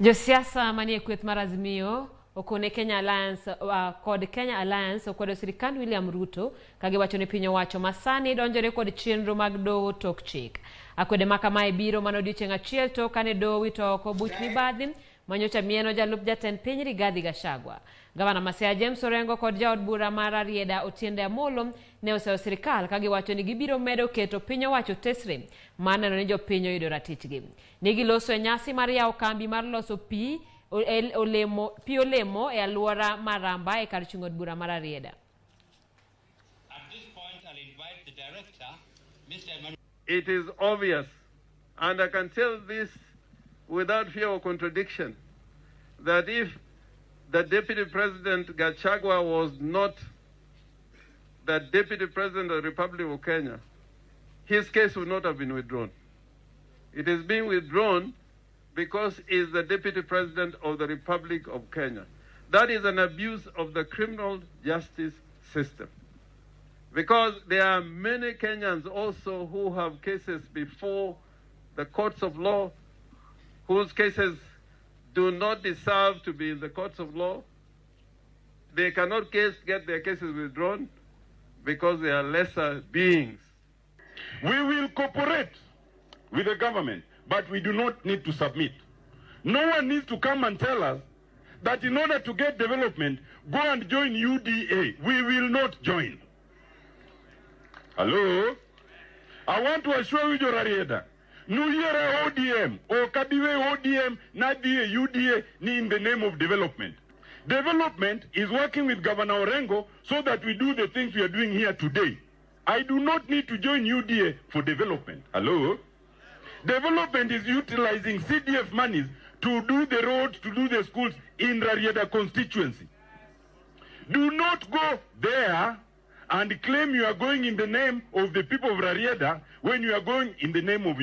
Josiasa manie kweth mar Azimio okone Kenya Alliance kod Kenya Alliance okwedo sirikand William Ruto ka giwacho ni piny owacho masani donjore kod chenro mag doho tok chik. Akwede ma kamae biro mana odiochieng' achiel tok kane doho owito oko buch mibadhi manyocha mieno jalup jatend piny Rigathi Gachagua. Gavana ma Siaya James Orengo kod jaod bura ma Rarieda Otiende Amollo ne oseyo sirikal ka giwacho ni gibiro medo keto piny owacho tesre mar neno ni jopiny oyudo ratichgi. Ne giloso e nyasi mar yawo kambi mar loso pi olemo, pi olemo e alwora mar Ramba e kar chung' od bura mar Rarieda. At this point, I'll invite the director, Mr. Emmanuel. It is obvious, and I can tell this without fear of contradiction, that if the Deputy President Gachagua was not the Deputy President of the Republic of Kenya, his case would not have been withdrawn. It is being withdrawn because he is the Deputy President of the Republic of Kenya. That is an abuse of the criminal justice system. Because there are many Kenyans also who have cases before the courts of law, whose cases do not deserve to be in the courts of law. They cannot get their cases withdrawn because they are lesser beings. We will cooperate with the government, but we do not need to submit. No one needs to come and tell us that in order to get development, go and join UDA. We will not join. Hello? I want to assure you, Rarieda, nuyiera ODM, okabiwe ODM, nadhie UDA, ni in the name of development. Development is working with Governor Orengo so that we do the things we are doing here today. I do not need to join UDA for development. Hello? Development is utilizing CDF monies to do the roads, to do the schools in Rarieda constituency. Do not go there and claim you are going in the name of the people of Rarieda when you are going in the name of your